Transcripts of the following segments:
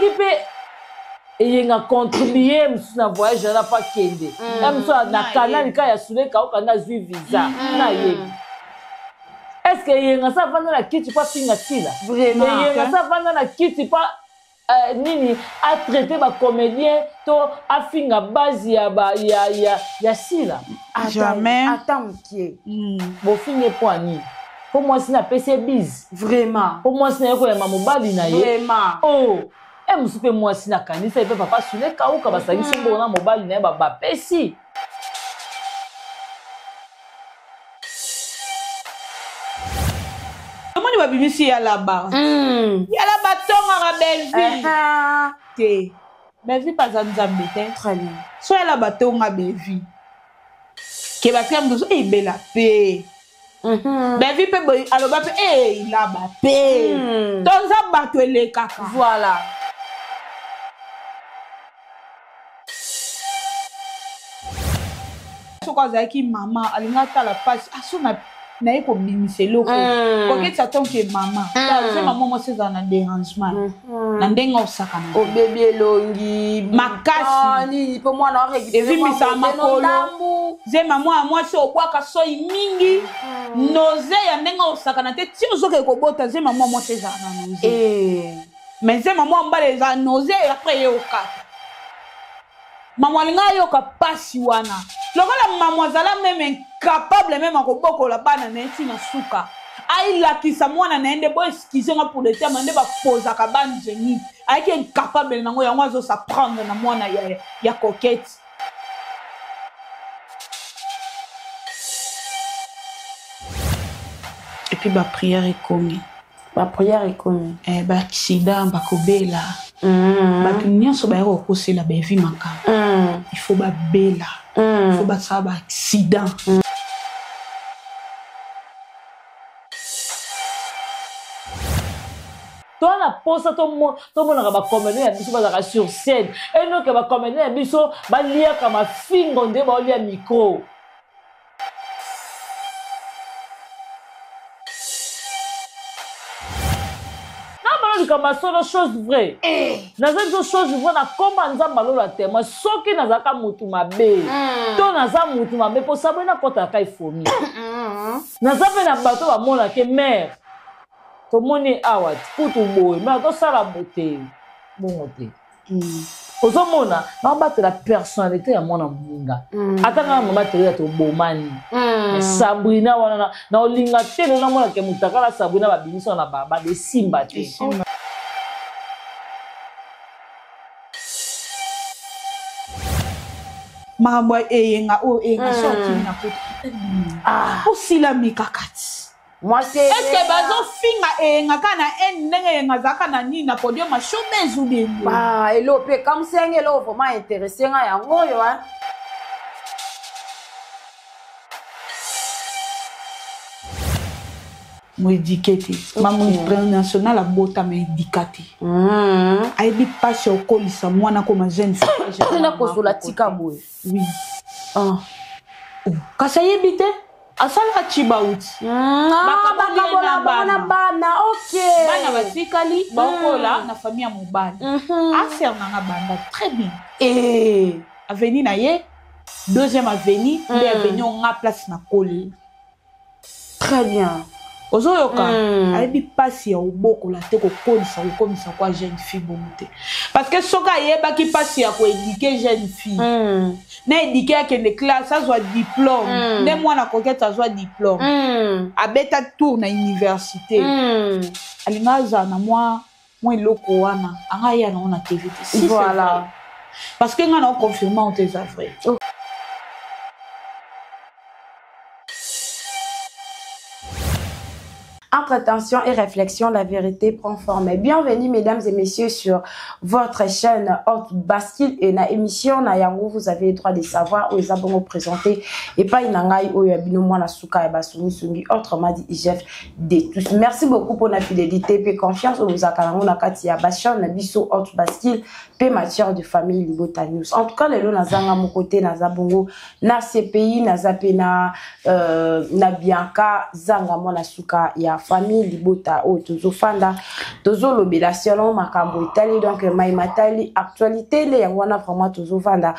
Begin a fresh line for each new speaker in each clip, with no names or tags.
Soki mpe Eyenga contribuer mosusu na voyage wana mpo akende ya mosusu na canal ka ya Sule Kauka nde azwi visa na yebi. Est ce que Eyenga sa avanda na kiti mpo afinga Sila? Eyenga sa avanda na kiti mpo nini a traiter ba comédien to afinga base ya ba ya ya ya Sila?
Jamais.
Ata mokie.
Bofingi ye mpo ya nini? Mpo mwasi na apesi ye bise.
Vraiment.
Mpo mwasi na ye koyamba mobali na ye.
Vraiment.
Oh. E mosusu mpe mwasi na kanisa ye mpe papa Sule Kauka basangisi mbongo na mobali na ye bapesi.
Omoni babimisi ya laba. Ya laba tongaka Bellevue. Te. Bellevue mpe aza Nzambe te.
Très bien.
So ya laba tonga Bellevue. Ke batia mosusu ebela pe. Bellevue mpe boye aloba mpe elaba pe. Toza bato elekaka.
Voilà.
Soki azalaki mama alingi atala mpasi aso naye kobimisa eloko koketisa tonke mama ze mama mwasi ezala na dérangement na ndenge osakana
obebi elongi
makasi
nini mpo mwana
evimbisaka makolo ze mama ya mwasi obwaka soi mingi noze ya ndenge osakana te ti ozokende kobota ze mama mwasi ezala na noze mais ze mama mobali ezala noze après ye okata. Mamu alinga ayoka pasi wana lokola mamu azala meme incapable meme akobokola bana na ye ti na suka ailakisa mwana na ye nde bo excuse nga pour le terme nde bapozaka banzemi ayaki incapable nango yango azo s'apprendre na mwana ya Coquette. Et puis ba prière ekomi.
Ba prière ekomi.
Eh, ba accident, bakobela. Bato nyonso bayaka kokosela Bellevue makambo. Il faut babela. Il faut basala ba accident.
Toza na posa tomonaka ba comédien ya biso bazalaka sur scène. Enoke ba comédien ya biso baliaka mafingo nde baolia micro. Nabala likambo ya solo chose vraie. Naza biso chose vraie na komba Nzambe alola témoin soki nazalaka mutu mabe to naza mutu mabe po sabwe nakotaka efomi. Naza pe na bato bamonake mère tomoni awa kutu boye mère tosala bote bongo te. Ozomona naobatela personnalité ya mwana moninga. Ata nga na mama Teresa tobomani. Mais Sabrina wana na olinga te lelo namona ke mutakala Sabrina babimisa na ba esimba te.
Makambo ya eyenga oyo eyenga so akimi na poto. Osilami kaka ti.
Mwasi
Est-ce que bazofinga eyenga kaka na haine ndenge eyenga azalaka na nini na podium ya showbiz ou bien nini?
Ba eloko mpe ekamwisi nga eloko vraiment intéressé nga yango oyo hein.
Moéduqué te. Mamu international abotama éduqué te. Ayebi mpasi ya kokolisa mwana koma jeune fille.
Na kosola tika boye.
Oui. Oh. Kasi ayebi te. Asala chibauti.
Bakabola bango na bana, ok.
Bana batikali baokola na famille ya mobali. Affaire nanga banda très bien. Avenue na ye, deuxième avenue, nde avenue nga place na koli.
Très bien.
Ozoyoka ayebi pasi ya obokola te kokolisa kokomisa kwa jeune fille bongo te. Parce que soki ayebaki pasi ya koéduquer jeune fille. Na éduquer akende classe azwa diplôme. Nde mwana Coquette azwa diplôme. Abeta tour na université. Alinga azala na mwa eloko wana anga ya nango na TV te. Si,
Voilà.
c'est vrai. Parce que nga na confirmer on te eza vrai.
Oh. Entre tension et réflexion, la vérité prend forme. Bienvenue, mesdames et messieurs, sur votre chaîne Haute Bascule et na émission na yango, vous avez le droit de savoir où ils ont présenté et pas inangai oyo abino mwana suka ya basungi sungi, autrement dit IGF de tous. Merci beaucoup pour la fidélité et confiance au zakalango na kati ya ba chaîne na biso Haute Bascule pe matière de famille Libota News. En tout cas, lelo nazanga mon côté naza bongo na CPI naza pe na Bianca Zanga mwana suka ya Famille Libota oyo tozofanda, tozolobela selon makambo etali, donc mai matali actualité nde yango wana. Vraiment tozofanda,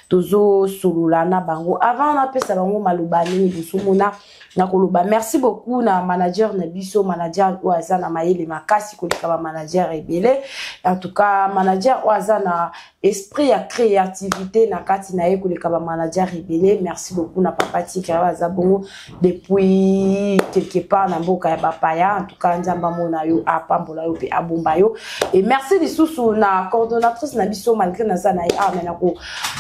tozosolola na bango. Avant napesa bango maloba ndenge bozomona, nakoloba merci beaucoup na manager na biso, manager oyo aza na mayele makasi koleka bamanager ebele. En tout cas, manager oyo aza na esprit ya créativité na kati na ye koleka bamanager ebele. Merci beaucoup na papa Tika oyo aza bongo depuis quelque part na mboka ya bapaya. En tout cas, Nzambe amona yo, apambola yo mpe abomba yo. Et merci lisusu na coordonnatrice na biso. Malgré naza na ye awa, me nako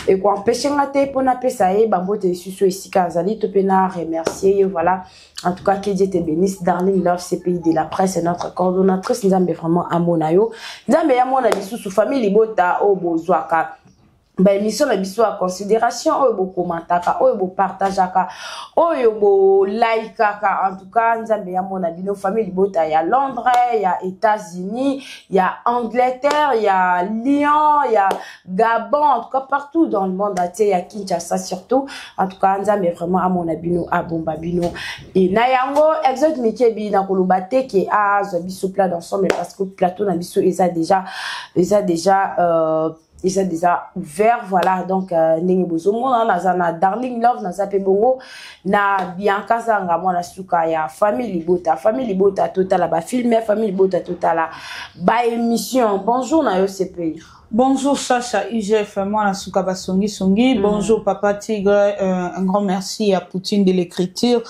ekoempêche nga te mpo napesa ye bambote lisusu esika azali to mpe na remercier ye. Voilà, en tout cas, que Dieu te bénisse, Darling Love, CPI de la presse, notre coordonnatrice. Nzambe vraiment amona yo, Nzambe amona lisusu famille Libota oyo bozwaka baémission na biso ya considération, oyo bokomantaka, oyo bopartageaka, oyo bolaikaka. En tout cas, Nzambe yamona bino, famille Libota ya Londres, ya États-Unis, ya Angleterre, ya Lyon, ya Gabon, en tout cas partout dans le monde entier, ya Kinshasa surtout. En tout cas, Nzambe vraiment amona bino, abomba bino. E na yango, Exode Mikebi, na koloba te ke azwa biso plat d'ensemble, parce que plateau na biso eza déjà ouvert. Voilà, donc ndenge bozomona, naza na Darling Love, naza mpe bongo na Bianca Zanga, mwana suka ya famille Libota. Famille Libota, totala bafilm. Famille Libota, totala baémission. Bonjour na yo, CPI.
Bonjour Sacha IGF, moi Suka Basongi Songi. Bonjour Papa Tigre, un grand merci à Poutine de l'écriture,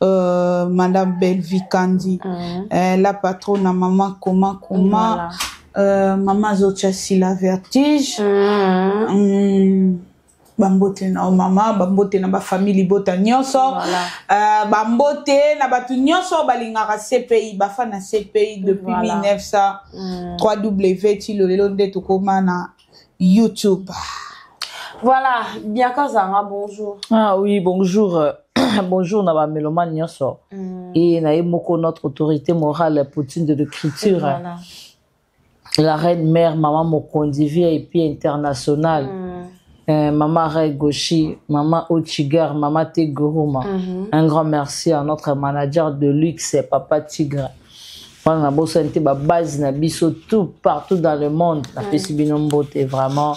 Madame Belvi Kandi, la patronne à Maman Koma Koma, voilà. Maman Zocha Sila Vertige. Bambote na mama, bambote na bafamille Libota nyonso, bambote na bato nyonso balingaka CPI, bafa na CPI depuis voilà. 1900 3W ti lolelo nde tokóma na YouTube.
Voilà, Bianca Zanga, bonjour.
Ah oui, bonjour. Bonjour na bamélomane nyonso et na ye moko notre autorité morale, Poutine de l'écriture, voilà. La reine mère, maman mokonzi VIP internationale, maman Ray Goshi, maman Ochigar, maman Teguruma. Un grand merci à notre manager de luxe, Papa Tigre. Wana nabosani te babase na biso tout partout dans le monde. Napesi bino mbote vraiment,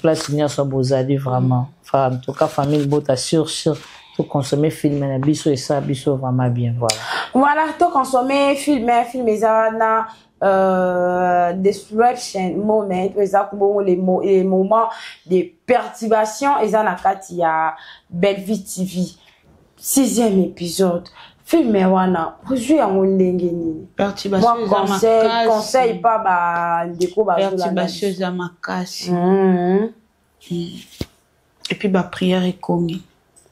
place nyonso bozali vraiment. Enfin, en tout cas, famille Bota, sur sur to consommer film na biso, esala biso vraiment bien. Voilà.
Voilà, to consommer film. Film eza wana, disruption moment eza bongo les moments de perturbation, eza na kati ya Bellevue TV, sixième épisode. Film wana, ozwi yango ndenge nini?
Perturbation
Mwa conseil, conseil pa bandeko bazolanda.
Perturbation eza makasi. Et puis baprière ekomi.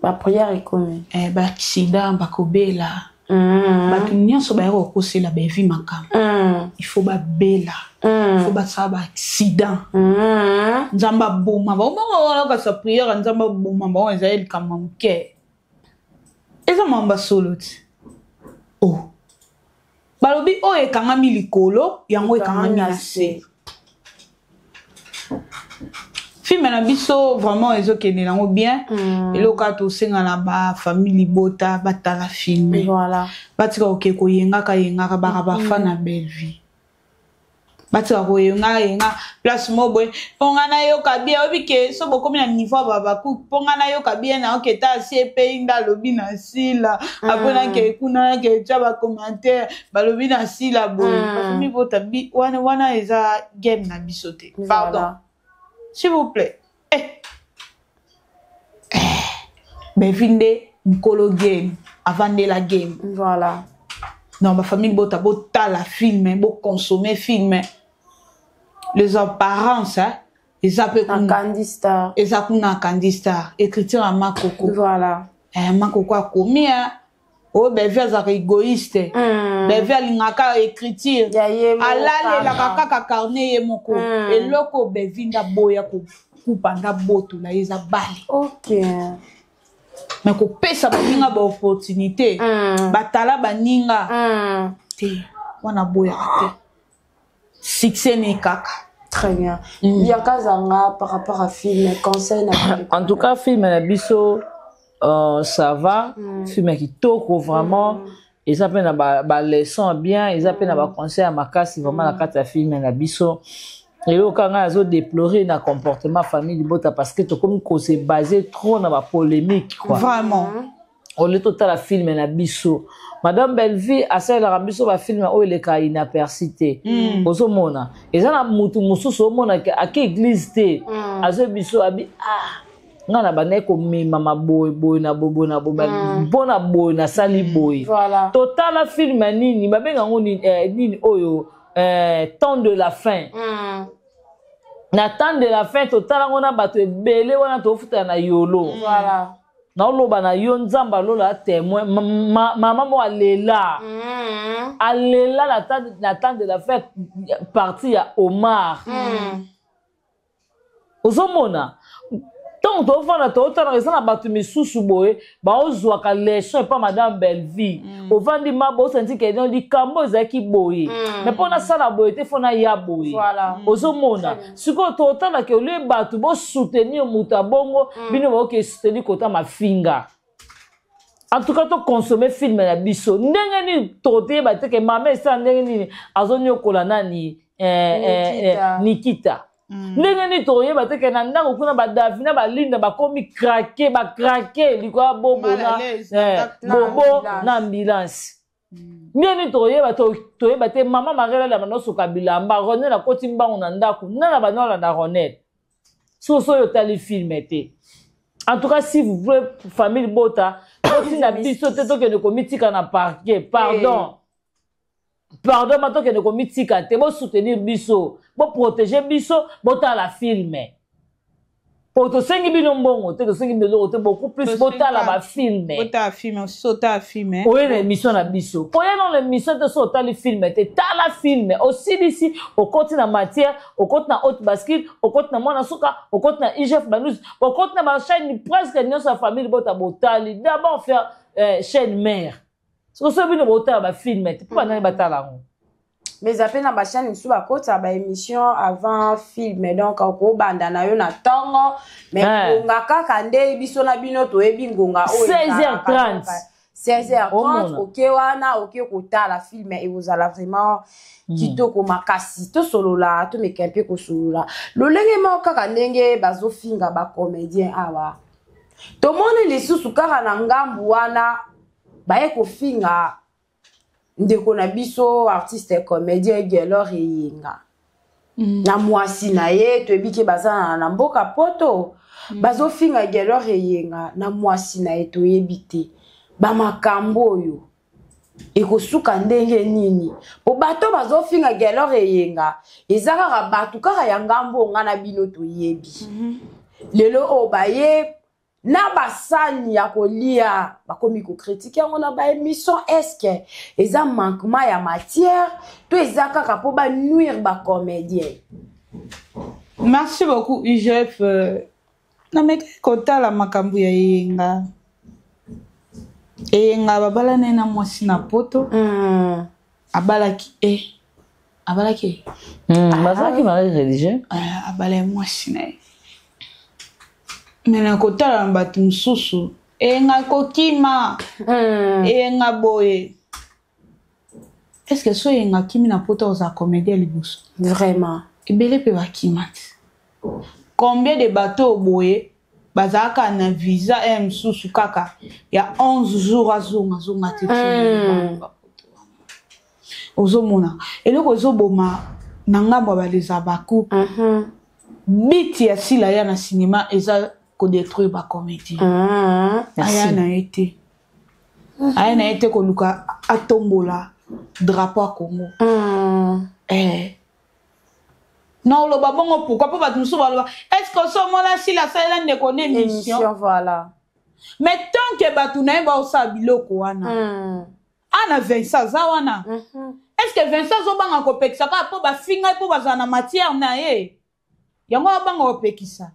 Baprière ekomi.
Eh, baaccident, bakobela. Bato nyonso bayaka kokosela bevi makambo. Il faut babela, il faut basala baaccident. Nzambe aboma bango bongo wana. Kasi prière ya Nzambe aboma bango ezali likambo ya moke, eza makambo ya solo ti o balobi oyo ekangami likolo, yango ekangami na se. Film na biso vraiment ezokende nango bien. Eloko kaka tosenga na bafamille Libota, batala film. Batika koke koyengaka yengaka baka bafa na Bellevue, batika koyenga yenga place mo boye mpo nga nayoka bien. Oyebi ke so bokomi na niveau ya babaku, mpo nga nayoka bien, nayoka eta asi epei nde alobi na sila, apres nakei kuna, nakei tia bacommentaire, balobi na sila boye. Bafamille bota wana wana eza game na biso te. Pardon, s'il vous plaît. Eh. Eh. Bevi nde nkolo game, avandela game. Non, bafamille bota, botala film, boconsommer film. Les apparences, hein, eza mpe
na
kuna.
Candy Star.
Eza kuna na Candy Star, écriture ya Makoko. Eh, Makoko akomi, hein. Oyo Bevi azalaka égoïste. Bevi alingaka écriture
Ya ye moko.
Alalelaka kaka carnet ye moko. Eloko Bevi nda boya kokupa nda botola ye eza bale. Mais kopesa baninga baopportunité, batala baninga te, wana boyaka te, succès ne kaka.
Très bien. Bianca Zanga, par rapport à film, conseil na
En tout cas, film na biso, ça va. Film ya kitoko vraiment. Eza mpe na baleçon bien, eza mpe na baconseil ya makasi vraiment na kati ya film na biso. Eloko ngai azodéplorer na comportement famille libota, parce que tokomi kose baser trop na bapolémique, quoi.
Vraiment.
Au lieu totala film na biso, Madame Bellevie asalelaka biso bafilm oyo elekaka inaperçu te. Ozomona eza na mutu mosusu, omonaka ake église te, azwi biso abi: "Ah, ngai na bandaki komemama boye boye na boye boye na boye, mpona boye nasali boye." Totala film ya nini, babenga yango nini, nini oyo, Temps de la fin. Na Temps de la fin, totala yango na bato ebele wana, tofutana na yolo. Naoloba na yo, Nzambe alola témoin, mama moko alela, alela na Temps de la fin, partie ya Omar. Ozomona ntango tofanda, totalaka, eza na bato misusu boye baozwaka leçon epa Madame Bellevie. Ovandi maba, osanti ke likambo ezalaki boye, mais mpo nasala boye te, fo naya boye. Ozomona sikoyo totalaka, au lieu bato bosoutenir moto ya bongo, bino baoke soutenir kota mafinga. En tout cas, toconsommer film na biso ndenge nini? Tokoyeba te ke mama esala ndenge nini, azoniokola nani, Nikita. Ndenge nini tokoyeba te ke na ndako kuna badavina, balinda bakomi craquer, bacraquer likolo ya bobo na bobo na ambulance? Ndenge nini tokoyeba? Toyeba te. Mama Mariela alamba, nosoka bilamba, Ronel akoti mbango na ndako, nana banda olanda Ronel. Soso oyo otali film te. En tout cas, s'il vous plaît, famille bota totinda biso te tokende komitika na parquet. Pardon, pardon, ma tokende komitika te. Bosoutenir biso, boprotéger biso, botala film, po tosengi bino mbongo te, tosengi bino eloko te. Beaucoup plus botala bafilm. Oye na émission na biso, koya na émission te so otali film te. Tala film, osilisi, okoti na matière, okoti na Haute Bascule, okoti na Mwana Suka, okoti na IGF Banus, okoti na bachaîne presque nyonso ya famille bota. Botali d'abord faire chaîne mère. Soki so bino botala bafilm te, mpo banani batala yango?
Mais eza mpe na bachaîne mosusu bakotisa baémission avant film, donc okobanda na yo na ntongo, mais ngonga kaka nde biso na bino toyebi ngonga
oyo, 16h30.
16h30, oke wana, oke kotala film, ekozala vraiment kitoko makasi. Tosolola, tomeka mpe kosolola lolenge moko kaka ndenge bazofinga bacomédien awa. Tomoni lisusu kaka na ngambu wana baye kofinga ndeko na biso artiste comédien Gelor Eyenga na mwasi na ye. Toyebi ke baza na mboka Poto. Bazofinga Gelor Eyenga na mwasi na ye. Toyebi te bamakambo oyo ekosuka ndenge nini, po bato bazofinga Gelor Eyenga eza kaka bato kaka ya ngambo nga na bino toyebi. Lelo oyo baye na basani ya kolia, bakomi kocritiquer yango na baémission. Est-ce eza manquement ya matière to eza kaka mpo banuire bacomédien?
Merci beaucoup, IGF. Namekaki kotala makambo ya Eyenga. Eyenga babalani na mwasi na Poto. Abalaki e abalaki.
Bazalaki mariage religieux.
Abalaki mwasi na ye, me na kotala na bato mosusu, Eyenga kokima. Eyenga boye, est-ce so Eyenga akimi na Poto, ozala comédien liboso?
Vraiment.
Ebele mpe bakima te. Combien de bato boye bazalaka na visa e mosusu kaka ya 11 jours, azonga azonga te? Ozomona eloko ezoboma na ngambo ya baleza baku. Biti ya sila ya na cinéma eza kodétruire bacomédie. Aya na ye te, aya na ye te koluka atombola drapeau ya Congo. Eh. Na oloba bongo pourquoi? Mpo bato mosusu baloba: est ce que osomona Sila asalela ndeko na émission?
Voilà.
Mais tant que bato na ye baosala biloko wana, ana Vincent aza wana. Est ce que Vincent azobanga kopekisa kaka mpo bafinga, mpo bazala na matière na ye yango abanga kopekisa?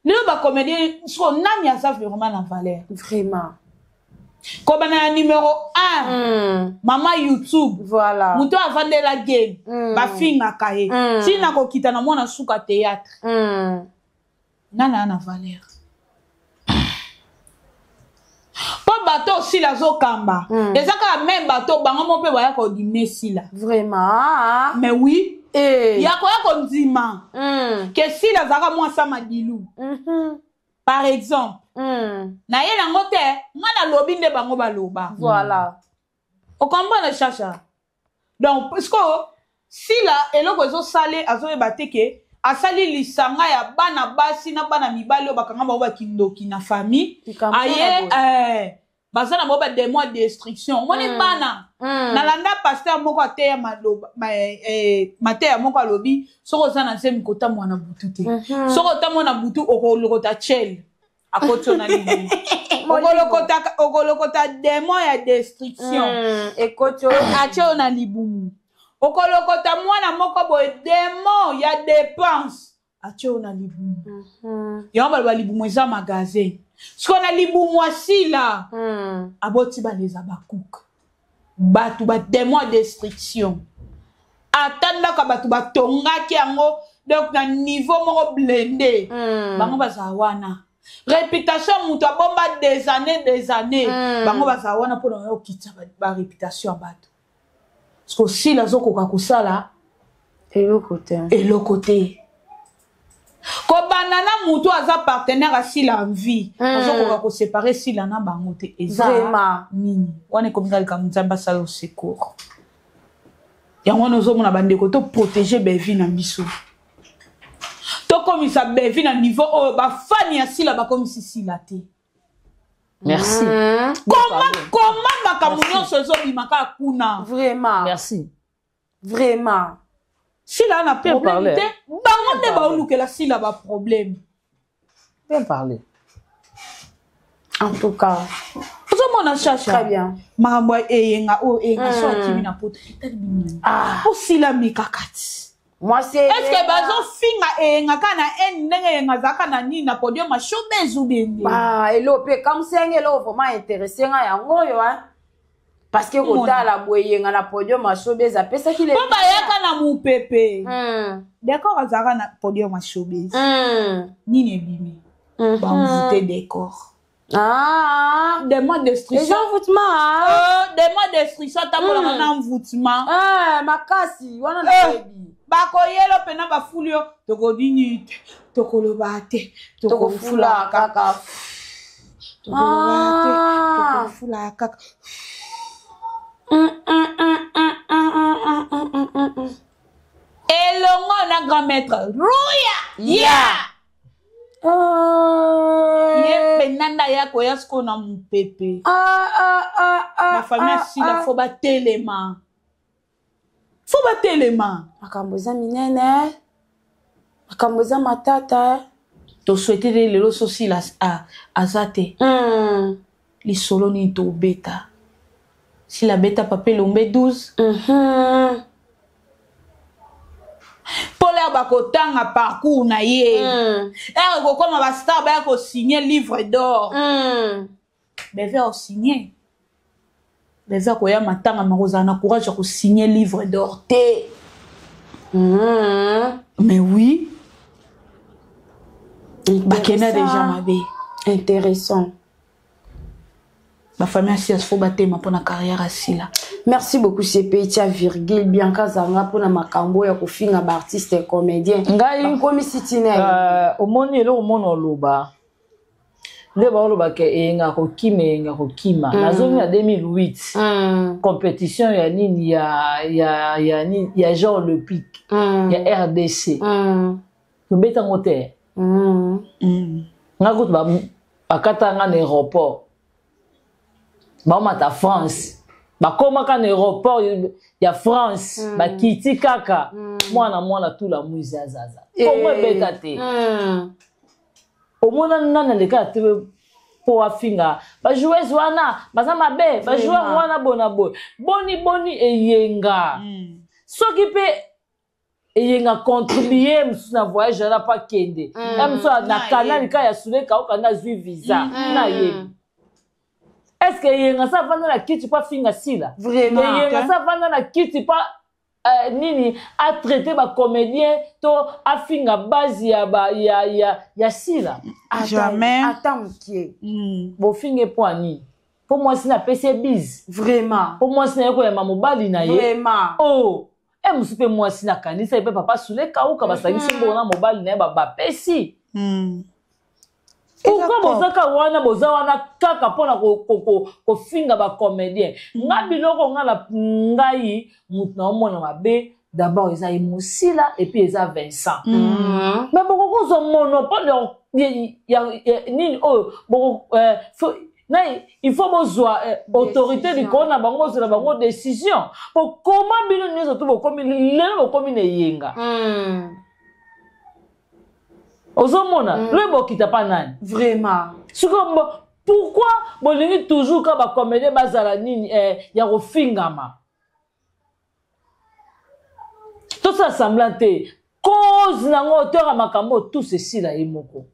Lelo bacomédien siko, nani aza vraiment na valeur?
Vraiment.
Kobanda na numéro 1, mama YouTube, moto avandela game, bafingaka ye, ntina kokita na mwana suka théâtre. Nani aya na valeur? Mpo bato osila azokamba, eza kaka bato bango mo mpe baya kodimine Sila.
Vraiment.
Mais oui.
Eh.
Ya koya kondima ke Sila azalaka mwasi ya Madilu. Par exemple. Na ye nango te, nga nalobi nde bango baloba.
Voilà.
Okomprendre, Chacha? Donc parce que Sila eloko ezosale, azoyeba te ke asali lisanga ya bana basi na bana mibali oyo bakanga bango bakindoki na famille.
Likambo
aye
na boye.
Baza na bango badémon ya destruction, omoni bana. Nalanda pasteur moko ateya maloba mateya moko, alobi soki oza na zemi, kotambola na butu te. Soki otambola na butu, okolokota chele akoti yo na libumu, okolokota démon ya destruction.
Ekoti oyo.
Atie yo na libumu, okolokota mwana moko boye, démon ya dépense atie yo na libumu. Yango baloba libumu eza magasin. Siko na libumu asila, aboti baleza bakuka bato badémon ya destruction, ata ndako ya bato batongaki yango, donc na niveau moko blindé. Bango bazala wana, réputation ya moto abomba des années, des années. Bango bazala wana mpona oyo okitisa baréputation ya bato, parce que osila azokoka kosala
eloko te.
Eloko te. Kobanda na motu aza partenaire asila en vie, azokoka koséparer Sila na bango te. Eza
Vraiment.
nini wana? Ekomi kaka likambo Nzambe asala au secours. Yango wana ozomona, bandeko, toprotéger Bevi na biso, tokomisa Bevi na niveau oyo bafani ya Sila bakomisi Sila te.
Merci.
Koma makambo nyonso ezobima kaka kuna.
Vraiment.
Merci.
Vraiment.
Sila na
Bien
problème
parlé.
te, bango nde baolukela Sila baproblème.
Bien parlé.
En tout cas.
Ozomona, Chacha?
Très bien.
Makambo ya Eyenga oyo, Eyenga so akimi na poto, etali bino?
Ah.
Osila kaka ti.
Moi c'est
Est-ce bazofinga Eyenga kaka na ene ndenge Eyenga azalaka na nini na podium ya showbiz ubende?
Ah, elo mpe kamsenge, elo vraiment intéressé nga yango oyo, hein. Parce que kotala boye, Eyenga na podium ya showbiz apesaki
Mpo bayaka na mopepe. Décor azalaka na podium ya showbiz. Nini ebimi? Bamvute Décor.
Ah.
Démon destruction.
Eza envoûtement, ah.
Oh, démon destruction atambolaka na envoûtement.
Ah, makasi wana nayebi.
Bakoyela mpena bafuli yo, tokodini te, tokoloba te.
Tokofula kaka.
Tokoloba te.
Ah.
Tokofula kaka. Elongo na grand maître Ruya.
Yeah. Ah.
Ye mpena nde aya koya sikoyo na mopepe.
Ah, ah, ah, ah,
Bafamille
ah,
asila.
ah.
Faut batelema, faut batelema.
Makambo eza minene, makambo eza matata.
Tosouhaite te lelo so Sila aza te. Lisolo nini tobeta? Sila abeta Papa Elombe 12. Mpo lere bakotanga parcours na ye, ere kokoma bastar baya kosigne livre d'or. Beve osigne, beve akoya matanga makozala na courage ya kosigne livre d'or te. Mais oui, bakenda déjà mabe.
Intéressant.
Bafamille asila, faut batema mpona carrière asila.
Merci beaucoup, CP Tia Virgile Bianca Zanga, mpona makambo ya kofinga baartiste comédien.
Ngai
bakomisi ntina.
Omoni eloko omona oloba nde baolobaka Eyenga kokima, Eyenga kokima. Nazongi na 2008, compétition ya nini ya nini ya genre olympique ya RDC. Tobetango te. Nga kutu bakata nga na aéroport, baomata France, bakomaka na aéroport ya France, bakiti kaka mwana mwana tula mwizi azaza Kongo ebeta te. Omona nani aleka te mpo afinga bajoueuse wana baza mabe, bajoueur wana bona boye, boni boni Eyenga. Soki mpe Eyenga contribue mosusu na voyage wana mpo akende ya mosusu na canal ka ya sule kauka nde azwi visa, nayebi. Est ce que Eyenga sa avanda na kiti mpo afinga Sila? Eyenga sa avanda na kiti mpo nini atraite bacomédien to afinga base ya, ba, ya, ya, ya Sila?
Jamais.
Ata mokie.
Bofinge mpo ya nini? Mpo Mpo mwasi na apesi ye bise.
Vraiment.
Mpo mwasi na ye koyamba mobali na ye.
Vraiment.
Oh. E mosusu mpe mwasi na kanisa ye mpe papa Sule Kauka basangisi mbongo na mobali na ye bapesi. Pourquoi bozaka wana, boza wana kaka mpona kofinga bacomédien? Nga biloko nga na ngai motu na omona mabe, d'abord eza ye Mosila et puis eza Vincent. Mais bokoki kozwa monopole ya nini oyo il faut bozwa autorité likolo na bango, bozwela bango décision. Po koma bino nyonso to bokomi lelo, bokomi na eyenga. Ozomona loyi bokita pa nani?
Vraiment.
Sikoyo pourquoi bolingi toujours ka bacomédien bazala nini ya kofingama? Tosala semblant te. Cause nango, auteur ya makambo tous esila ye moko.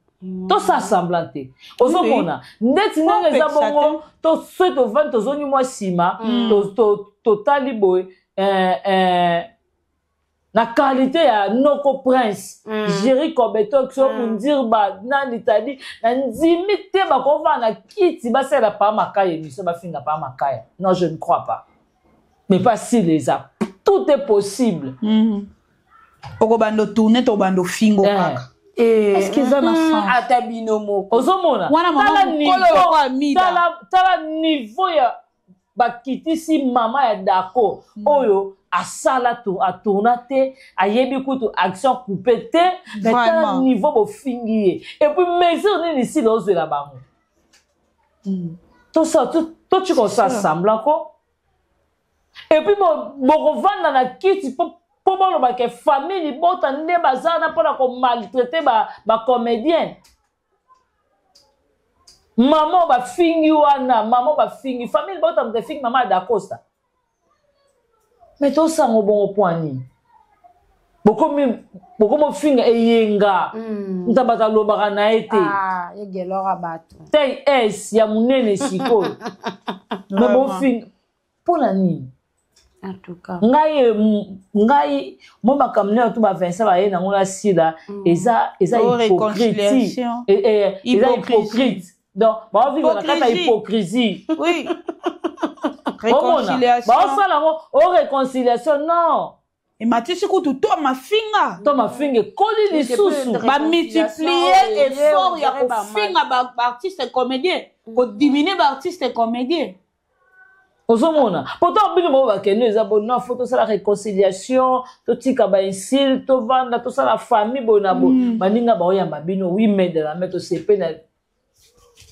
Tosala semblant te. Ozomona ndeti ndenge eza bongo, soki tovandi, tozongi mwa nsima, totali boye na qualité ya Noko Prince, Jerry Kobetok, so Mundirba nani tadi na ndimi te bakovanda na kiti basalela pa Makaya émission, bafinga pa Makaya. Non, je ne crois pas. Mais pas si eza, tout est possible.
Okobanda otourne to obanda ofingo kaka. Est-ce que eza na sens?
Ata bino moko.
Ozomona, tala niveau ya bakitisi mama ya Dako oyo asala atourna te, ayebi kutu action coupe te, mais tala niveau bofingi ye. Et puis mesure nini sila ozwela bango? Totika osala semblant ko. Et puis bokovanda na kiti mpo balobaka famille libota nde baza wana mpona komaltraite bacomédien. Mama bafingi wana, mama bafingi, famille libota moto efingi mama ya Dacosta. Mais tosango bongo mpo nini bokomi ofinga eyenga? Nta bato alobaka na ye te. Tai s ya monene sikoyo, mais bofinga mpo na nini? Ngai mo makambo nyonso to baVincent baye nango na Sila eza hypocrite, eza hypocrite. Donc baovivre na kati ya hypocrisie. Omona baosala yango o réconciliation, non.
Ematisi kutu to mafinga.
To mafinga ekoli lisusu.
Bamultiplie effort ya kofinga baartiste comédien, kodiminue baartiste comédien.
Ozomona, pourtant bino moko bakende eza bo non, faut tosala réconciliation, totika bainsulte, tovanda, tosala famille boye na boye. Baninga baoyamba bino, oui, mais de la main tosepe na.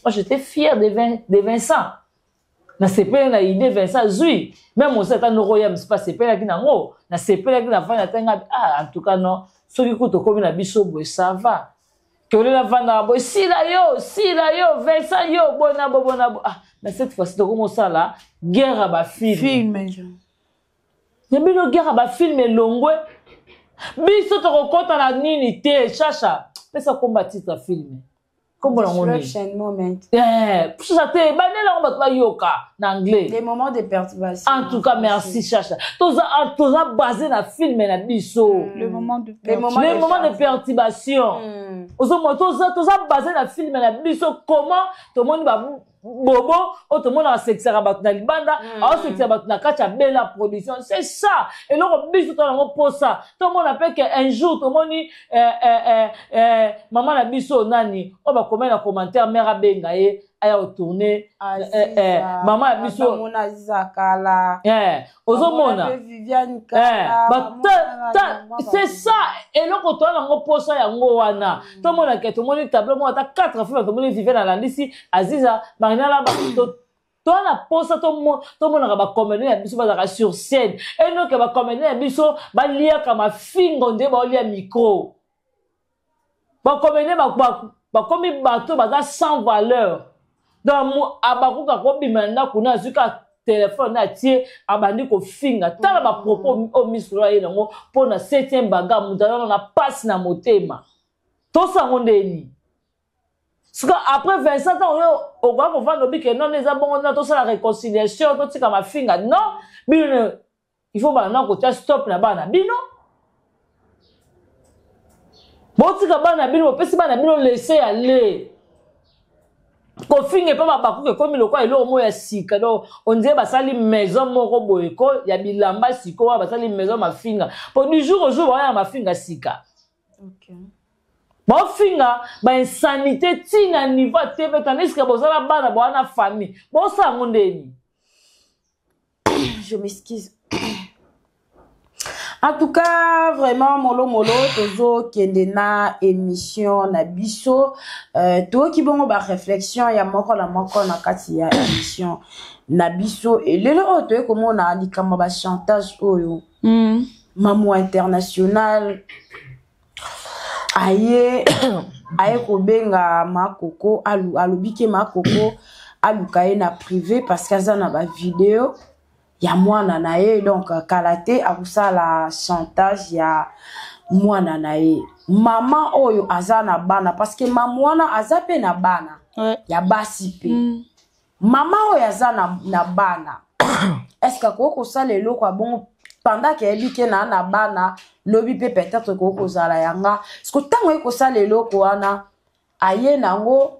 Moi, j'étais fier de Vincent, nasepeli na idée Vincent zwi. Même osi ata noko ya misipa asepelaki nango, nasepelaki na vandi atenga. Ah, en tout cas non, soki kutu okomi na biso boye, ça va ke olela vandaka boye, sila yo, sila yo, Vincent yo, boye na bo, boye na bo. Ah, mais cette fois-ci tokomi osala guerre ya bafilme ya bino, guerre ya bafilme elongwe. Biso tokokɔta na nini te. Chacha, pesa komba titre ya filme, kombo nango nini? Chacha te, bandela yango bato bayoka na anglais.
Les moments de perturbation.
En tout cas, merci Chacha. Toza basé na film na biso.
Le moment de
Les moments de perturbation. Ozomona, toza basé na film na biso. Comment tomoni bobo oyo tomonaka asekisaka bato na libanda, aosekisa bato na kati ya Bela Production? C'est ça eloko biso to yango mposa. Tomona mpe ke un jour tomoni mama na biso nani oyo bakomai na commentaire, mare abenga ye aya otourne mama ya biso. Ozomona, c'est ça eloko toya nango mposa yango wana. Tomona ke tomoni tableau moko ata 4 film, tomoni Viviane alandisi Aziza, Marina Laba. Toya na mposa tomonaka bacomédien ya biso bazalaka sur scène, enoke bacomédien ya biso baliaka mafingo nde baolia micro. Bacomédien bakomi bato baza sans valeur. Donc abakoka kobima na ndako na azwi kaka telefone na atie, abandi kofinga. Tala bapropos oyo misolo aye nango mpo na septième baga. Moto aza na mpasi na motema, tosango ndeni sika après 27 ans oyo okoka kovanda obike non, eza bongo non, tosala réconciliation, totika mafinga. Non, bino il faut bana kotia stop na bana bino. Botika bana bino, bopesi bana bino laisser aller. Kofinga epa babakuka ekomi lokola eloko moko ya sika. Donc on dirait basali maison moko boye ko ya bilamba sikoyo, basali maison mafinga po du jour au jour baya mafinga sika. Baofinga bainsanité ntina niveau ya TV, tandis que bozala bana, boza na famille, bosala yango ndeni?
Je m'excuse. En tout cas, vraiment, molo molo, tozokende na émission na biso. Toyoki bongo ba réflexion ya moko na moko na kati ya émission na biso. Et lelo oyo toye komona likambo ba chantage oyo. Mamu international aye kobenga Makoko, alobi ke Makoko aluka ye na privé parce que aza na ba vidéo ya mwana na ye. Donc kala te akosala chantage ya mwana na ye. Mama oyo aza na bana, parce que mama wana aza mpe na bana ya basi mpe. Mama oyo aza na bana, est ce que akoki kosala eloko ya bongo pendant ke ayebi ke na bana, lobi mpe peut-être ekoki kozala yanga? Parce que ntango aye kosala eloko wana, aye nango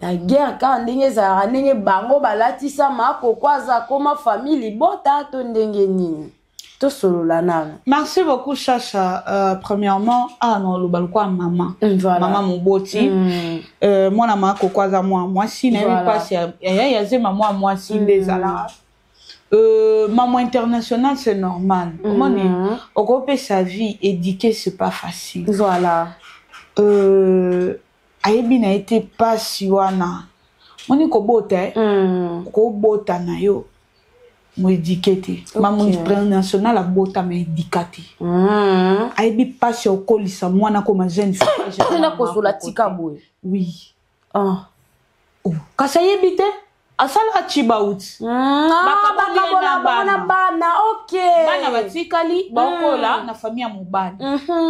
na guerre kaka ndenge ezalaka, ndenge bango balatisa Makoko, aza koma famille libota to ndenge nini? Tosolola nano.
Merci beaucoup, Chacha. Premièrement, ah non, loba lokwa mama. Mama moboti. Mwana Makoko aza mwa mwasi, nayebi mpasi ya zema mwa mwasi nde ezalaka. Maman international, c'est normal. Omoni, okopesa vie, éduquer, c'est pas facile. Ayebi na ye te mpasi wana. Moni kobota, eh? Kobota na yo moéduquer te. Maman international abota, ma éduquer te. Ayebi mpasi ya kokolisa mwana koma jeune fille.
Na kosola tika boye.
Oui.
Ah.
Oh. Kasi ayebi te, asala chibauti.
Bakabola bango na bana, ok.
Bana batikali baokola na famille ya mobali.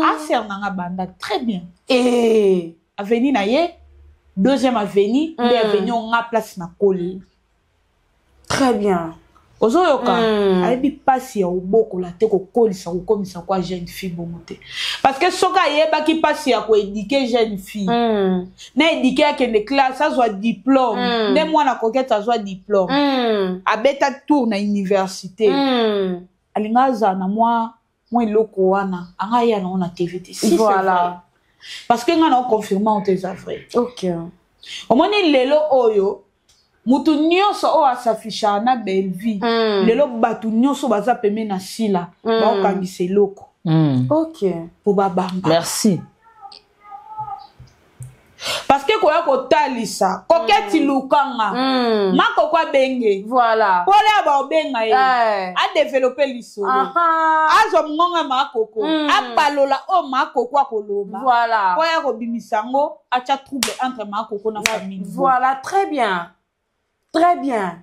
Affaire nanga banda très bien. Avenue na ye, deuxième avenue nde avenue onga place na kolela.
Très bien.
Ozoyoka? Ayebi mpasi ya kobokola te, kokolisa, kokomisa kwa jeune fille bongo te, parce que soki ayebaki mpasi ya koéduquer jeune fille, na éduquer, akende classe, azwa diplôme, nde mwana Kokete azwa diplôme, abeta tour na université, alinga azala na mwa eloko wana, anga aya nango na TV te. Si, parce que nga na oconfirme o te, eza vrai. Omoni lelo oyo, mutu nyonso oyo asafishaka na Bellevie, lelo bato nyonso baza peme na Sila, baokangisa eloko po babamba.
Merci.
Parce que koya kotalisa Koketi, lukanga Makoko, abenge pole ya baobenga ye, adévelopper lisolo, azwa mongongo ya Makoko, abalola oyo Makoko akoloba, po aya kobimisa yango, atya trouble entre Makoko na famille.
Voilà, très bien, très bien.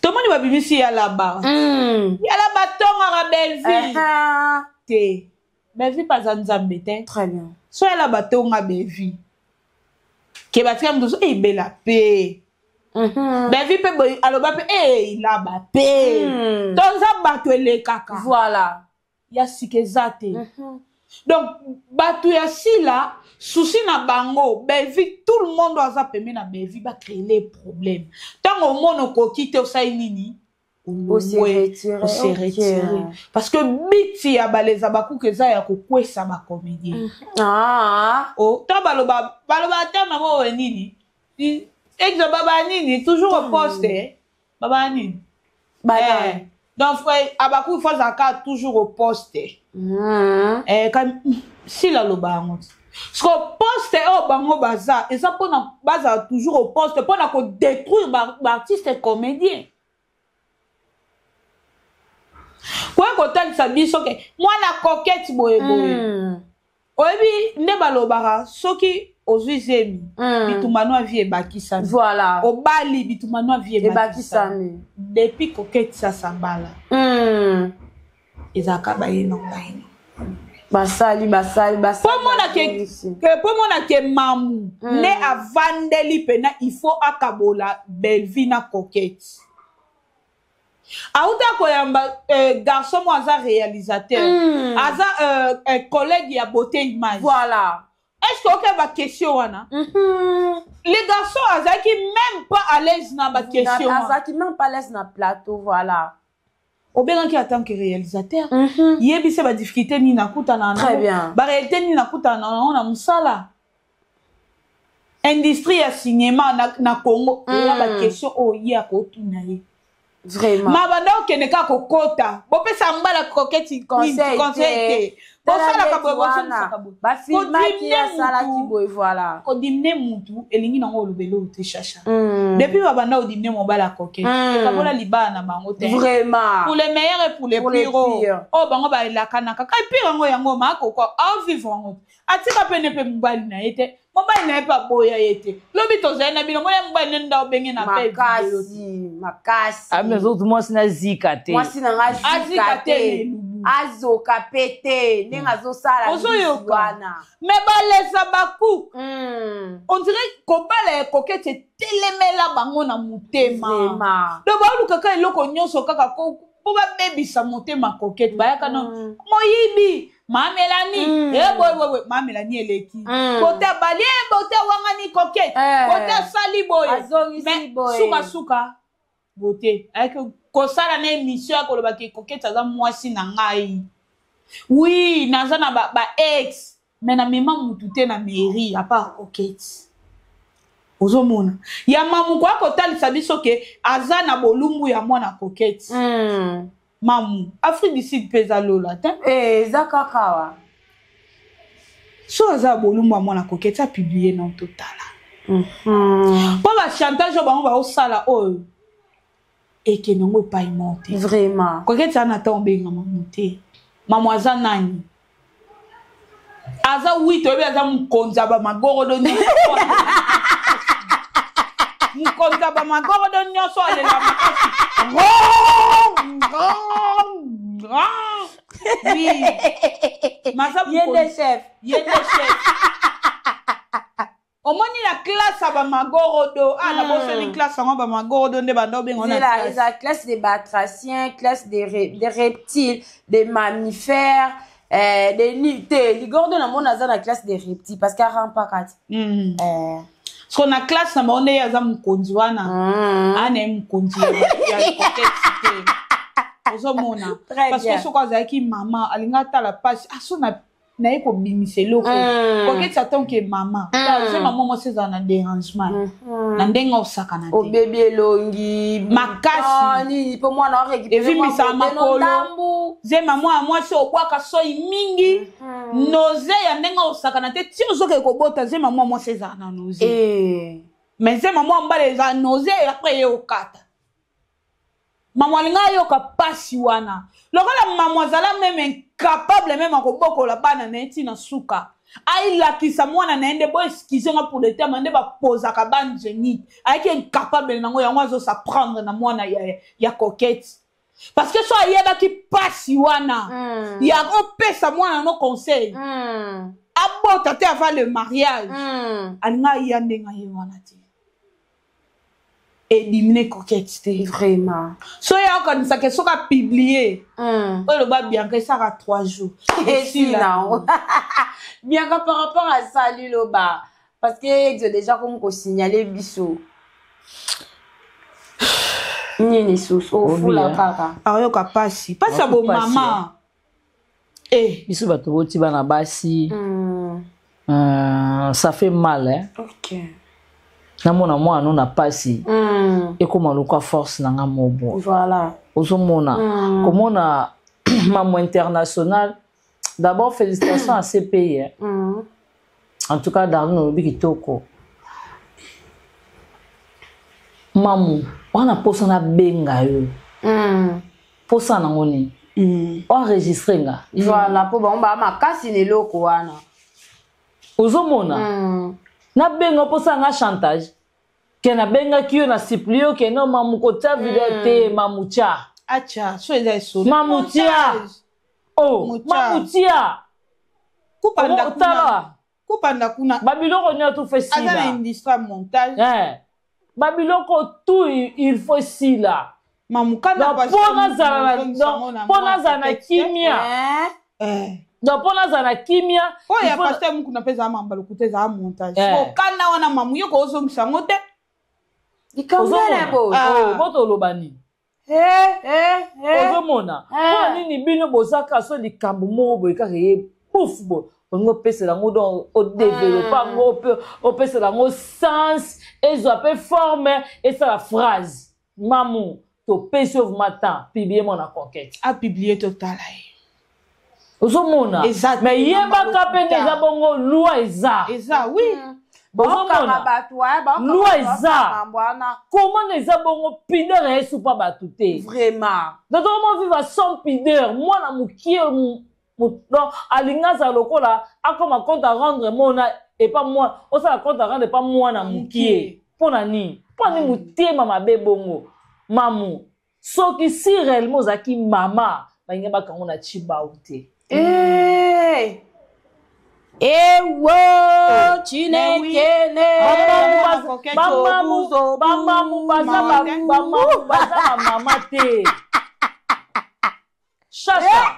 Tomoni babimisi yalaba, yalaba tongaka Bellevie te. Bellevie mpe aza Nzambe te.
Très bien.
So yala batonga Bellevie ke batika moto so ebela mpe Bellevie mpe boye aloba mpe elaba mpe toza bato elekaka. Ya sika eza te. Donc bato ya Sila, souci na bango Bellevie, tout le monde aza pembe na Bellevie, bacréer les problème. Ntango omona okoki te, osali nini?
Ose retire.
Ose retire, parce que biti ya baleza bakuka eza ya kokwesa bacomédien.
Ah.
O to baloba, baloba ata mama oyo nini, exemple baba nini, toujours au poste, baba nini.
Banani?
Eh, donc frère abaku, faut azalaka toujours au poste. Eh, ka Sila aloba yango te, parce que poste oyo bango baza, eza mpona bazala toujours au poste mpona kodétruire baartiste comédien. Koya kotalisa biso ke mwana Coquette boye boye. Oyebi nde balobaka, soki ozwi zemi, bitumba no avi ebakisami. Obali, bitumba no avi ebakisami.
Ebakisami.
Depuis Coquette sasa bala, ezalaka bayeno bayeno.
Basali, basali, basali.
Po mona ke
Bazongisi.
Ke po mona ke mamu nde avandeli mpena, il faut akabola Bellevie na Coquette. Auta koyamba garçon mo aza réalisateur, aza collègue ya Beauté Image. Est-ce que oke baquestion wana? Les garçons azalaki même pas à l'aise na baquestion wana.
Azalaki même pas à l'aise na plateau, voilà.
Obengaki en tant que réalisateur, yebisa badifficulté nini nakutana
Très bien.
Baréalité nini nakutana nango na mosala, industrie ya cinéma na Congo. Eza baquestion oyo ye akotuna ye.
Vraiment.
Ma banda okende kaka kokota, bopesa mbala Koketi
conseil
conseil te, bosalaka boye, bozolisaka boye.
Bafilmaki,
Kodimine
asalaki
mutu.
Boye, voilà.
Kodimine mutu elingi nango olobela oyo te. Chacha, depuis babanda odimine mobali ya Koketi, ekabola libala na bango te.
Vraiment.
Pour les meilleurs et pour les
Pour les
pires oyo.
pires.
Oyo bango balakanaka kai pire yango, yango maakoko aovivre yango te. Atika pene mpe mobali na ye te, mobali na ye mpe aboya ye te. Lobi tozali na bino, mona mobali nde nda obenge na mpe video te.
Makasi, makasi.
Ami azokutu mwasi nazika te.
Mwasi na nga
azika
azika
te
te.
Elubu.
Azoka pe te ndenge azosala
Ozoyoka.
mbisi wana.
Me balesa baku, on dirait kobala ya Koketi etelemela bango na motema.
Vraiment.
Donc baolukaka eloko nyonso kaka mpo babebisa motema Kokete. Bayaka no moyibi Mamelani. E boyeboye, Mamelani eleki. Bote abali e, bote awangani Kokete. Bote asali boye.
Azongisi
Mais
boye.
sukasuka bote ayaki kosala na émission ya kolobaki Kokete aza mwasi na ngai. Oui, naza na ba ex, mais namema mutu te na mairie à part Kokete. Ozomona ya Mamu koya kotalisa biso ke aza na bolumbu ya mwana Kokete. Mamu, Afrique du Sud mpe eza lola te.
Eh, eza kaka wa.
So aza bolumbu ya mwana Kokete, apublie na totala mpo bachantage oyo bango baosala oyo ekende yango epai mo te.
Vraiment.
Kokete aza na ntango obenga Mamu te. Mamu aza nani? Aza wi, toyebi aza mokonzi ya bamagorodo nyonso, mokonzi ya bamagorodo nyonso, alela makasi. Oui, maza
Ye nde
mokonzi.
Chef.
Ye nde chef. Omoni na classe ya bamagorodo, ah, nabosani classe yango, bamagorodo nde banda obenga na
Eza
classe.
eza classe des batraciens, classe des reptiles, des mammifères, des te ligordo na mona aza na classe des reptiles parce que arampaka ti.
So na classe na bango nde ye aza mokonzi wana. Ana ye mokonzi ya Kokete te, ozomona?
Très
Parce
bien.
que soki azalaki mama, alingi atala mpasi aso na ye kobimisa eloko. Koketi atonke mama, so mama mwasi ezala na dérangement na ndenge osakana te.
Obebi elongi.
Makasi.
Nini mpo mwana orécupere.
Evimbisaka makolo.
Ndambu.
Zema mwana mwasi obwaka soi mingi, nausée ya ndenge osakana te. Ti ozokende kobota, zema mwa mwasi ezala na nausée. Mais zema mwa mbala ezala nausée, après ye okata. Mama alinga ayoka pasi wana lokola mama azala même incapable même akobokola bana na ye ntina suka, ayilakisa mwana na ye nde bo excuse nga pour le terme, nde bapozaka banzeni. Ayaki incapable nango, yango azosaprendre na mwana ya Coquette, parce que so ayebaki pasi wana ya opesa mwana no conseil abota te avant le mariage, alinga aya ndenge aye wana te, edimine Coquette te.
Vraiment.
So ye akanisaka soki apublie oyo eloba Bianca, esaka 3 jours.
Esila Bianca par rapport à ça, liloba, parce que ezo déjà komi kosignale biso nini susu ofula
Obi,
kaka.
Ayoka pasi, pasi ya
Ayoka pasi,
bomama e.
Biso bato boti bana basi, ça fait mal, hein? Namona mwana no na pasi, ekóma lokwa force na nga mobo. Ozomona komona Mamo International. D'abord félicitations à CPI, hein. En tout cas, Darlin olobi kitoko. Mamu wana, mposa nabenga yo, mposa nango nini? Oenregistre nga.
Voilà, mpo bango baa makasi na eloko wana.
Ozomona, nabenga mposa nga chantage ke nabengaki yo na supplie yo ke no Mamu kotia video te. Mamu tia.
Acha so eza esolo.
Mamu tia. Oh.
Mutia.
Mamu tia.
Kupanda kuna.
Tala.
Kupanda kuna.
Babiloko nyonso fe
aza na
sila.
Industrie ya montage.
Eh. Babiloko tout il faut sila.
Mamukanda.
Donc mpo nazala na kimia.
Eh?
Donc mpo nazala na kimia.
Oyo ya pasteur Mukuna mpe ezala mamba lokuta, ezala montage. Okanda wana, mamu, yo kozongisa yango te.
Bo toloba nini? Ozomona mpona nini bino bozaka so likambo moko boye kaka ye pouf boye, olingi opesela yango, donc odévelopper yango mpe opesela yango sens, ezwa mpe forme, esala phrase. Mamu, topesi yo vraiment temps, publie mwana Conquête.
Apublier, totala ye.
Ozomona, mais yebaka mpe nde eza bongo, loi eza.
Eza, oui.
Ozomona, loi eza comment na eza bongo, pudeur ya esupa bato te.
Vraiment.
Donc tokoma vivre sans pudeur. Mwana mokie, donc alingi azala lokola akoma compte à rendre mona epa mwana, osala compte à rendre epa mwana mokie. Mpo na nini? Mpo na nini motema mabe bongo? Mamu, soki si réellement ozalaki mama, balingi bakango na Chibau te.
Ewo Chinekene.
Bamamu baza bamama te. Chacha,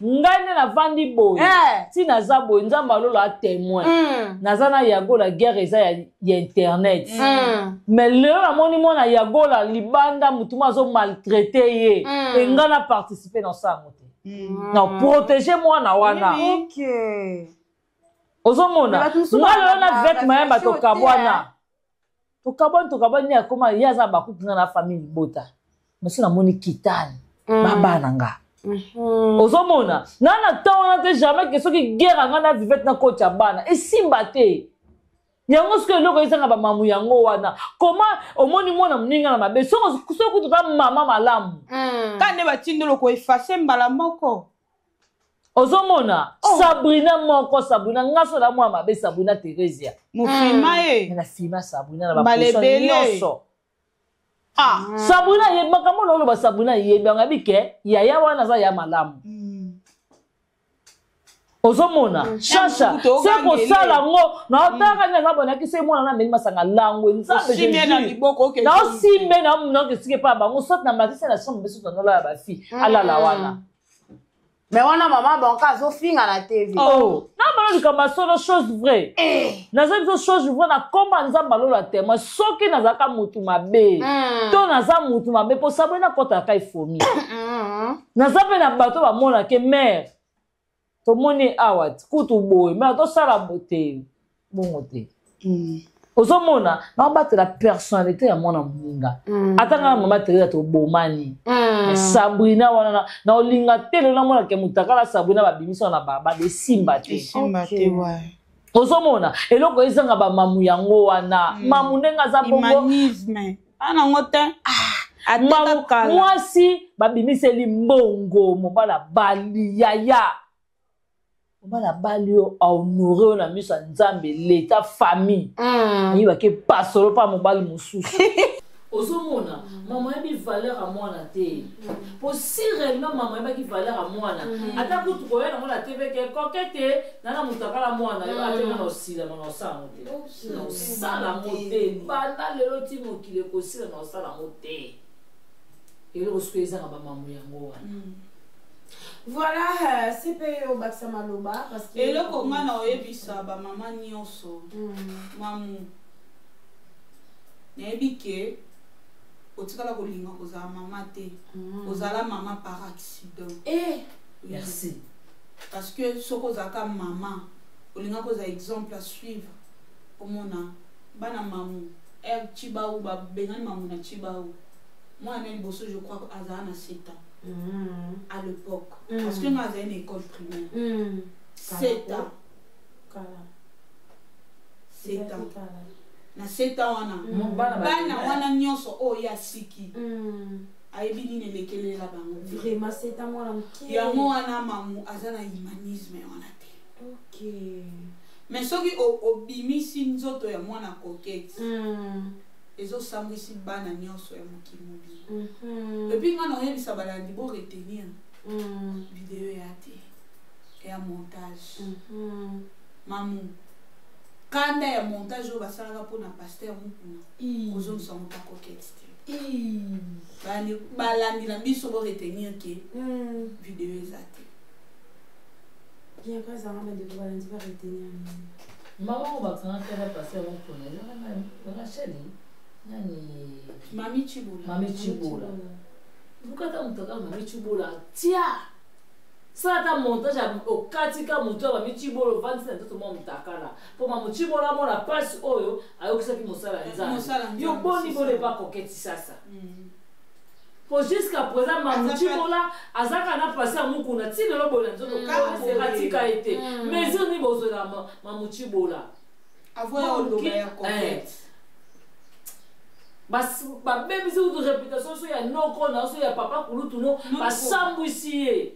ngai nde navandi boye, ntina aza boye, Nzambe alola atémoin. Naza na Yagola, guerre eza ya internet. Mais lelo namoni mwana Yagola libanda, motu mo azomaltraiter ye. Engai na participe na osango te, na protéger mwana wana. Ozomona, nga lelo na Vete Mayemba tokabwana, tokabwani, tokabwani. Akoma ye aza bakuki, nga na famille libota mosu namoni kitani babana nga. Ozomona, nga na ntango wana te, jamais ke soki guerre nga na Vivete na koti ya bana esimba te. Yango soki eloko ezanga bamamu yango wana, koma omoni mwana moninga na mabe, soki kutuka mama malamu.
Ka nde batindi koeffacer mbala moko.
Ozomona, Sabrina moko, Sabrina, nga so na mwana mabe, Sabrina Theresia.
Mofilma ye.
Na filma Sabrina na baposition nyonso. Sabrina ye makambo na oloba, Sabrina yebi yango, yebi ke yaya wana aza ya malamu. Ozomona, Chacha, se kosala yango na otaka nde aza bonaki se mwana na ameli masanga langwe. Nzambe, naosimbe naoke epa bango, soit na matisi na chambre, biso tonola ya bafi alala wana.
Mais wana mama banka azofinga na TV.
Oh, na likambo ya solo, chose vraie. Naza biso chose vraie na komba Nzambe alola témoin. Soki nazalaka mutu mabe to naza mutu mabe, mpo sabwe nakɔtaka efomi, naza mpe na bato bamonake mare tomoni awa kutu boye, me tosala te bongo te. Ozomona, naobatela personnalité ya mwana moninga. Ata nga na mama Teresa tobomani, Sabrina wana naolinga te. Lelo namonake motakala Sabrina babimisa na babada, esimba te. Ozomona, eloko ezanga bamamu yango wana. Mamu ndenge aza bongo,
anango te.
Mwasi babimiseli mbongo, mobali abali, yaya, mobali abali yo, ahonorer yo na miso ya Nzambe, leta, famille. Ayibaki pasolo mpa mobali mosusu. Ozomona, mama ayebi valeur ya mwana te, po si réellement mama ayebaki valeur ya mwana, ata kutu koya nango na TV ke koke te, nana moto akala mwana ate nga na osilama, na osala yango te, na osala yango te. Banda lelo ti mokili ekosila, na osala yango te. Eloko soki ezanga bamamu yango wana.
Voilà, CP, obakisa maloba parce que
Eloko nga na oyebisa bamama nyonso, mamu, nayebi ke otikala kolinga kozala mama te, ozala mama par accident.
Merci.
Parce que soki ozalaka mama, olinga kozala exemple à suivre. Omona bana mamu r Chibau, babengani mamu na Chibau, mwana na liboso, je crois azala na 7 ans à l'époque, parce que nga azali na école primaire. 7 ans, 7 ans, na 7 ans wana, bana wana nyonso oyo ye asiki, ayebi nini elekelela bango.
Vraiment, 7 ans, mwana moke.
Yango wana mamu aza na humanisme wana te. Mais soki obimisi nzoto ya mwana Coquette, ezosambwisi bana nyonso ya mokili mobimba. Et puis nga na oyebisa balandi, bo retenir, video ya te, ya montage. Mamu, kanda ya montage oyo basalaka mpona pasteur Mukuna, kozongisa ngo pa Coquette te. Balandi na biso, bo retenir ke video eza te.
Bien kazanga bandeko balandi ba retenir nini?
Mama oyo bakanga kaka pasteur mokona ezaka na Rachel nani?
Mami Chibola.
Mami Chibola. Luka ata moto kaka Mami Chibola tia. Sala ata montage okati ka moto ya Mami Chibola ovandisi na nzoto mwa mutakala. Po Mami Chibola amona pasi oyo ayokisaki mosala ya Nzambe. Yo boni boni epa Coquette Sasa. Po jusqu'à présent Mamu Tshibola azaka na passé ya mukuna ti lelo boye na nzoto kaka atika ye te. Mesure nini bozwela Mamu Tshibola?
Avant ya oloba ya Coquette.
Babebisi kutu réputation so ya noko na so ya papa kulutu no basambwisi ye.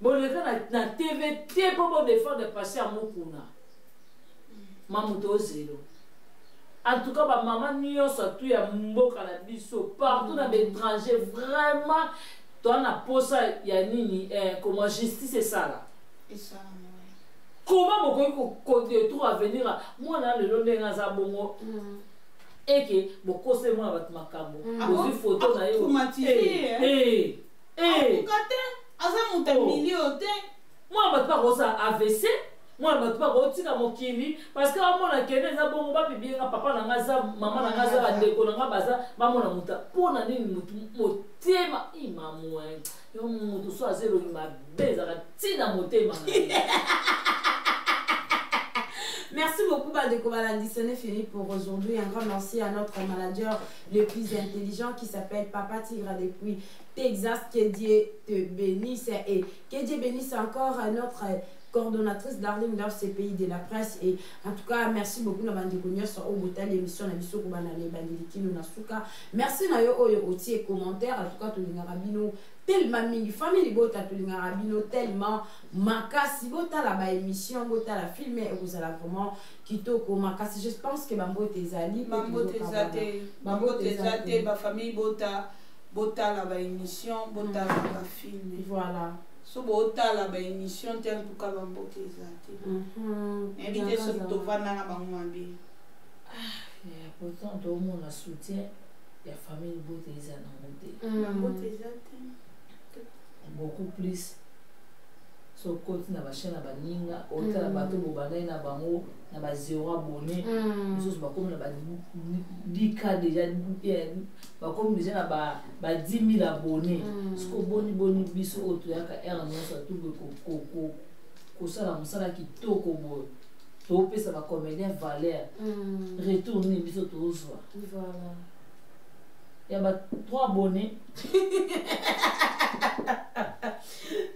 Boleka na TV te po bo défendre passé ya mukuna. Mamu tozelo. En tout cas, ba maman nyonso atu ya mboka na biso partout na l'étranger vraiment toi na posa ya nini comment justice esala.
Esala.
Comment bokoki ko détruire avenir mwana lelo ndenge aza bongo eke bokose mwana bato makambo bozwi photo na ye
aza moto ya milio te
mwana bato bakosa AVC mwana bato bakotika mokili parce que bamona kende eza bongo bapublier nga papa na nga aza mama na nga aza bandeko na nga baza bamona moto mpona nini motu motema imamu yo moto so aza elongi mabe ezalaka ntina motema na ye.
Merci beaucoup Bandeko Balandi, ce n'est fini pour aujourd'hui. Un grand merci à notre manager le plus intelligent qui s'appelle Papa Tigre depuis Texas. Que Dieu te bénisse et que Dieu bénisse encore notre coordonnatrice Darling Love CPI de la presse. Et en tout cas, merci beaucoup na bandeko nyonso oyo botali émission na biso kobanda na ebandeli kino na suka. Merci na yo oyo otie commentaire. En tout cas, tolingaka bino tellement mingi, famille libota tolingaka bino tellement makasi. Botala ba émission, botala film et kozala vraiment kitoko makasi. Je pense que bambote ezali
bambote eza te, bambote eza te, ba famille bota botala ba émission, botala ba film.
Voilà.
So botala ba émission te, en tout cas bambote eza te. Nayebi te soki tovanda na bango mabe.
Pourtant tomona soutien ya famille bote eza nango te.
Bambote eza te.
Beaucoup plus so koti na bachaîne na baninga otala bato bobandai na bango na ba 0 abonné, misusu bakomi na ba 10K déjà, bakomi déjà na ba 10 000 abonnés. Siko boni boni biso oyo toyaka aire nyonso atuboye kosala mosala kitoko boye, topesa bacomédien valeur, retour nini biso tozwa? Ya ba 3 abonnés.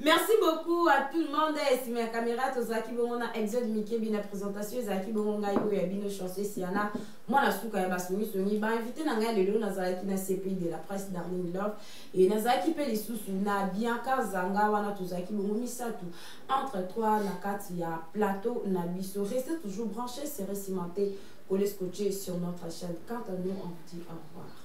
Merci beaucoup à tout le monde. Sima ya caméra tozalaki bongo na Exode Mikebi, na présentation ezalaki bongo ngai oyo ya bino Chancel Siana, mwana suka ya basongisongi. Ba invité na ngai lelo, nazalaki na CPI de la presse Darling Love et nazalaki mpe lisusu na Bianca Zanga. Wana tozalaki bongo misato entre trois na kati ya plateau na biso. Restez toujours branchés, serrés, cimentés, collés, scotchés sur notre chaîne. Quant à nous, on vous dit au revoir.